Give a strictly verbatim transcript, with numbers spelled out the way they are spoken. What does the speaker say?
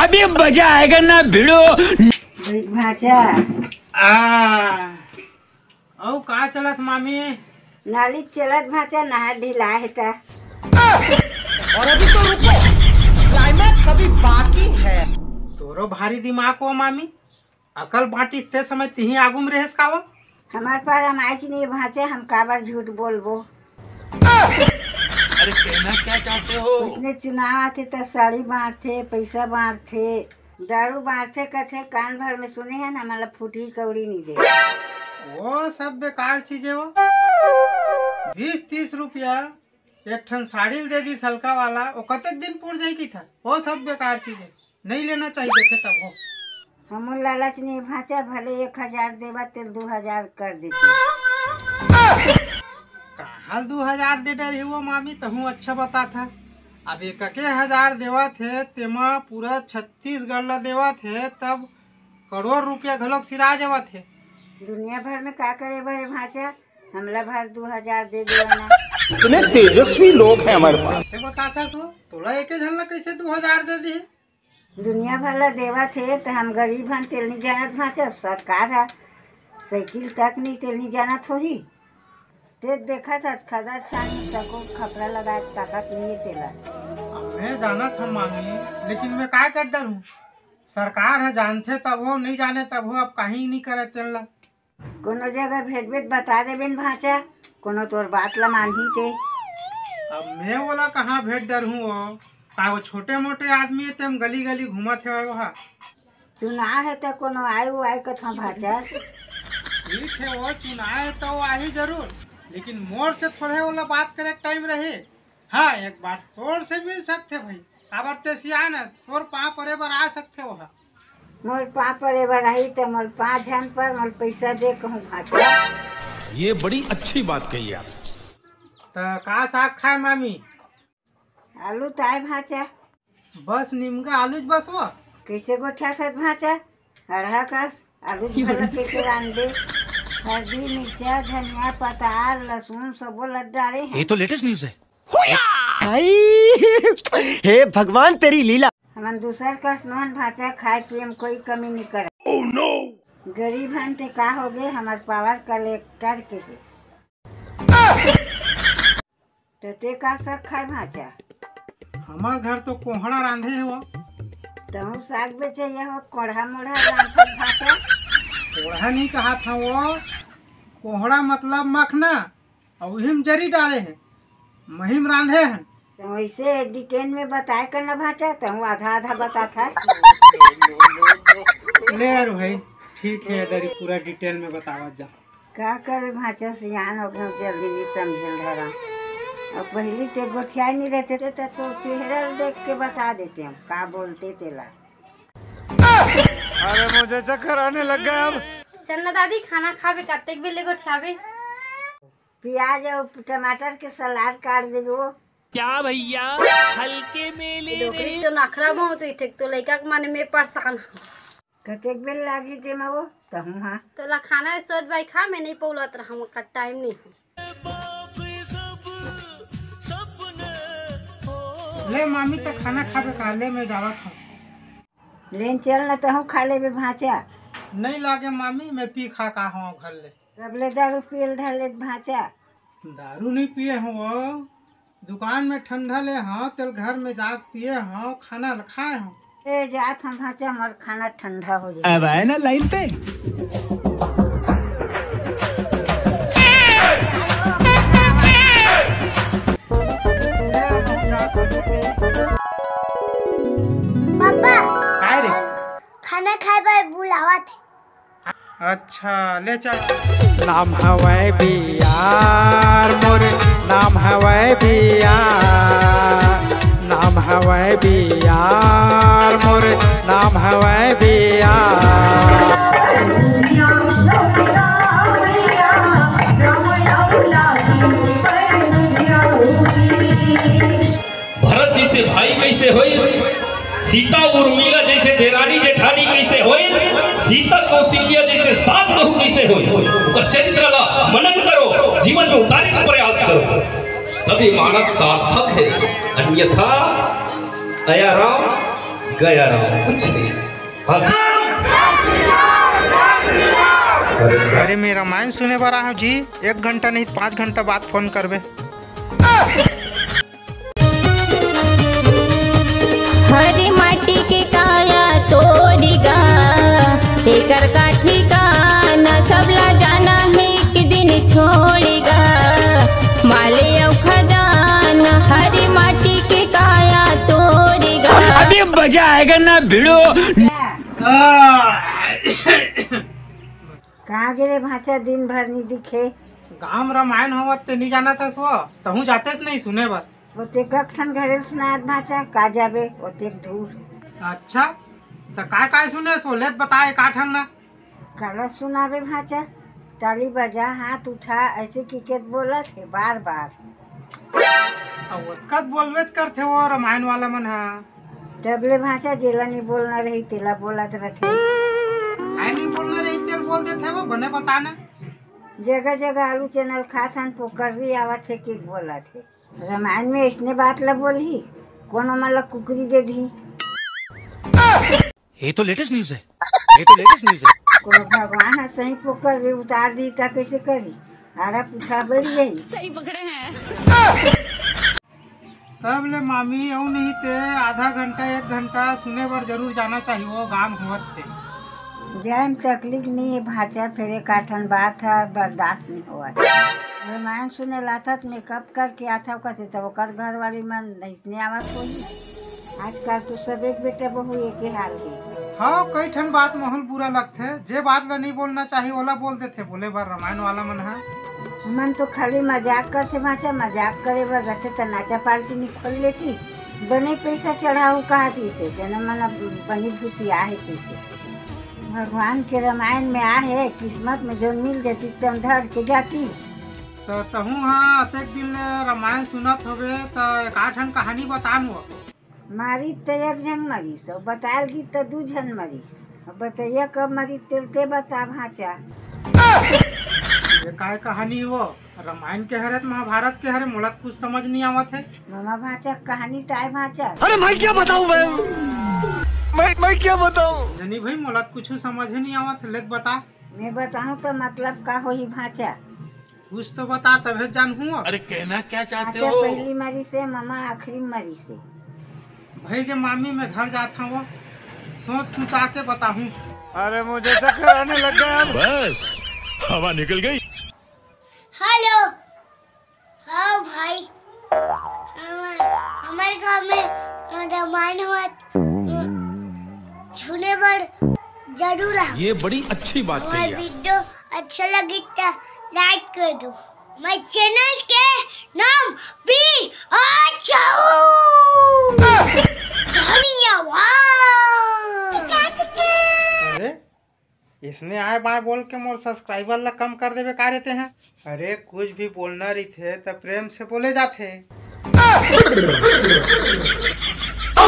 अभी मजा आएगा ना भिड़ो। भांचा। आ, अउ का चलत मामी? नाली चलत भांचा, नहर ढिला हे त। और अभी तो रुको, climax अभी बाकी है। तोरो भारी दिमाग हो मामी, अकल बांटिस ते समय तिही आगू में रहेस का वो? हमार पार अमाइच नहीं भांचा, हम काबर झूठ बोलबो। अरे कहना क्या चाहते हो? उसने चुनाव आथे त साड़ी बांटथे, पैसा बांटथे, दारू बांटथे, कथे कान भर में सुने हन, हमन ला फुटही कौड़ी नहीं दे। वो सब बेकार चीज हे वो। बीस तीस रुपया एक ठन साड़ी ल दे दिस हल्का वाला, वो कतेक दिन पुर जाही किथा? वो सब बेकार चीज हे, नहीं लेना चाहिए थे तब हो। हमू लालच नहीं भांचा, भले एक हजार देवा तेल दू हजार कर देती। कहाँ दू हजार दे डरही वो मामी, तहूँ अच्छा बताथा। अब एक के हजार देवत हे, तेमा पूरा छत्तीसगढ़ ला देवत हे, तब करोड़ रुपया घलोक सिरा जावत हे। दुनिया भर में का करे बर हे भांचा, हमला भर दू हजार दे देवा ना। इतने तेजस्वी लोग हैं हमारे पास। कैसे बताथा सो, तोला एके झन ला कैसे दू हजार दे दी? दुनिया भर ला देवत हे, त हम गरीब हन, तेल नहीं जानत भांचा। सरकार ह साइकिल तक नहीं, तेल नहीं जानत होही। ते देखत हस, खदर छान में तको खपरा लगाए ताकत नहीं हे तेला। मैं जानत हूँ मामी, लेकिन मैं काय कर डरूँ? सरकार ह जानथे तब हो, नहीं जाने तब हो, अब कहीं नहीं करे तेल ला। कोनो जगह भेटबे त बता देबे न भांचा, कोनो तोर बात ला मानही ते। अब मैं ओला कहाँ भेट डरहूँ वो? का वो छोटे मोटे आदमी हे, तेम गली गली घूमत हे वो हा? चुनाव हे त कोनो आय वो आय कथों भांचा। ठीक हे वो, चुनाव हे त वो आही जरूर, लेकिन मोर से थोड़े ओला बात करे के टाइम रहे। हाँ, एक बार तोर से मिल सकथे भाई, काबर ते सियान हस, तोर पाँव परे बर आ सकथे वो हा। मोर पाँव परे बर आही त मोर पाँव झन पर मोर पैसा दे कहूँ भांचा। ये बड़ी अच्छी बात कही आप। त का साग खाए मामी? आलू ताय भांचा। बस निमगा आलूच बस वो? कैसे गोठियाथस भांचा? अड़हा कस आलू भला कैसे रांध दे? हल्दी, मिर्चा, धनिया, पताल, लहसुन सबो लद डारे हे। ये तो लेटेस्ट न्यूज है। हाय, हे भगवान तेरी लीला। हमन दूसर कस नोहन भांचा, खाए पिए में कोई कमी नहीं करे। गरीब हन ते का होगे, हमर पावर कलेक्टर के हे। त ते का साग खाए भांचा? हमर घर तो कोहड़ा रांधे हे वो। तहूँ साग बेचे ये हो, कोढ़ा मोढ़ा रांधत भांचा। कोढ़ा नहीं कहा था वो, कोहड़ा मतलब मखना, अउ उही में जरी डाले हे, मही में रांधे हन। त वैसे डिटेल में बताए कर न भांचा, तहूँ आधा आधा बताथा। ले यार भाई, ठीक हे, दरी पूरा डिटेल में बतावत जा। का करे भांचा, सियान हो गए, जल्दी नहीं समझे ल धरा। अब पहली ते गोठियाए नहीं रहते थे, तो, तो चेहरा देख के बता देते हम, का बोलते तेला। अरे मुझे चक्कर आने लग गया अब। चल ना दादी, खाना खाबे, कतेक बेर ले गोठियाबे? प्याज अउ टमाटर के सलाद काट देबे वो। क्या भैया, हल्के में ले रहे? डोकरी तो नखरा बहुत रहिथे, तो लइका के माने मैं परेशान हूँ। कतेक बेर लागी तेमा वो, कहूँ हाँ। तोला खाना हे, सोच भाई खा, मैं नहीं पौलत रहूँ, ओकर टाइम नहीं है। ले मामी, त खाना खाबे का? ले, मैं जावत हूँ। लेन चल न, तहूँ खा लेबे भांचा। नहीं लागे मामी, मैं पी खा का हूँ घर ले। तब ले दारू पियल धर ले भांचा। दारू नहीं पिए हूँ वो, दुकान में ठंडा ले हूँ, तेल घर में जाके पिए हूँ, खाना ल खाए हूँ। ए जात हम भांचा, मोर खाना ठंडा हो जाए। अब आए ना लाइन पे। पापा, काय रे? खाना खाए बर बुलावत हे। अच्छा, ले चल। नाम हवय बियार मोर, नाम हवय बियार, नाम हवय बियार मोर, नाम हवय बियार। भरत जैसे भाई कैसे होइस, सीता उर्मिला जैसे देरानी जेठानी कैसे होइस, सीता कौशल्या जैसे सास बहू कैसे होइस, ओकर चरित्र ला मनन करो, जीवन में उतारे के प्रयास करो, तभी मानस सार्थक है। अन्यथा दयाराम गया राम कुछ नहीं। बस। अरे मैं रामायण सुने बर आए हंव जी, एक घंटा नहीं, पाँच घंटा बाद फोन करबे। हरी माटी के काया तोरी गा, एकर का ठिकाना, सबला जाना हे एक दिन छोड़ी गा। माले अउ खजाना, हरी माटी के काया तोरी गा। अभी मजा आएगा ना भिड़ो। कहाँ गे रे भांचा, दिन भर नी दिखे? गांव रामायण होवत ते नी जानत हस वो, तहूँ जातेस नहीं सुने बर। ओतेक ठन घरे ल सुनात भांचा, का जाबे ओतेक दूर। अच्छा, त काय काय सुनेस वो, ले त बता एकाठन ना। काला सुनाबे भांचा, ताली बजा, हाथ उठा, ऐसे किकेत बोलत हे बार बार। अब ओतका त बोलबेच करथे वो रामायण वाला मन हा। तब ले भांचा जेला नी बोलना रही तेला बोलत रथे। काय नी बोलना रही तेल बोल देथे वो, बने बता ना। जगह जगह आलू चैनल खात हन, पोकर्री आवत हे, किक बोलत हे। रामायण में अइसने बात ला बोलही, कोनो मन ला कुकरी दे दिही। ये तो लेटेस्ट न्यूज है, ये तो लेटेस्ट न्यूज है। कोनो भगवान ह सही पोकर्री उतार दिही त कइसे करी? आरा पूछा बड़ी यही। सही पकड़े हैं। तब ले मामी, अउ नहीं ते आधा घंटा एक घंटा सुने बर जरूर जाना चाहिए वो गांव होवत ते। जाए में तकलीफ नहीं है भांचा, फेर एकाठन बात है बर्दाश्त नहीं होवत। रामायण सुने लाथत मेकअप करके आथव कथे, तब ओकर घर वाली मन नहीं आवत होही। आजकल तो सब एक बेटा बहू एके हाल हे। हाँ, कई ठन बात माहौल बुरा लगथे, जे बात ला नहीं बोलना चाहिए ओला बोल देथे, बोले बर रामायण वाला मन हा। हमन तो खाली मजाक करथे भांचा, मजाक करे बर रथे त नाचा पार्टी नी खोल लेती, बने पैसा चढ़ाऊ कहत इसे, जने मन बनी भूती आहे तैसे। भगवान के रामायण में आहे, किस्मत में जोन मिल जाती तन धर के जाती। त तहूँ हा अतेक दिन ले रामायण सुनत होबे त एकाठन कहानी बतान वो। मारिस त एक झन मरिस, अउ बतायल गिस त दू झन मरिस। अब बतैया कब मरिस तेल ते बता भांचा। ये काय कहानी वो? रामायण के हरे त महाभारत के हरे, मोला त कुछ समझ नहीं आवत है। मामा भांचा कहानी ताय भांचा। अरे मैं क्या बताऊं मैं, मैं, मैं क्या बताऊं? जनी भाई मोला त कुछ समझ ही नहीं आवत है, ले त बता। मैं बताऊं त मतलब का होही भांचा? कुछ तो बता तभे जानहूँ। अरे कहना क्या चाहते अच्छा, हो? पहली मरी से मामा आखिरी मरी से। भाई के मामी मैं घर जात हूँ, सोच सोचा के बताहूँ। अरे मुझे चक्कर आने लग गया। बस हवा निकल गई। हेलो। हाँ भाई, हमारे, हमारे गांव में रामायण हुआ, सुने बर जरूर आओ। ये बड़ी अच्छी बात कही आप। वीडियो अच्छा लगी तो लाइक कर दो। मैं चैनल के नाम भी आ जाओ। धन्यवाद। अरे, इसने आए बाय बोल के मोर सब्सक्राइबर ला कम कर देबे का रे तें? अरे, कुछ भी बोलना रहिथे त प्रेम से बोले जाथे।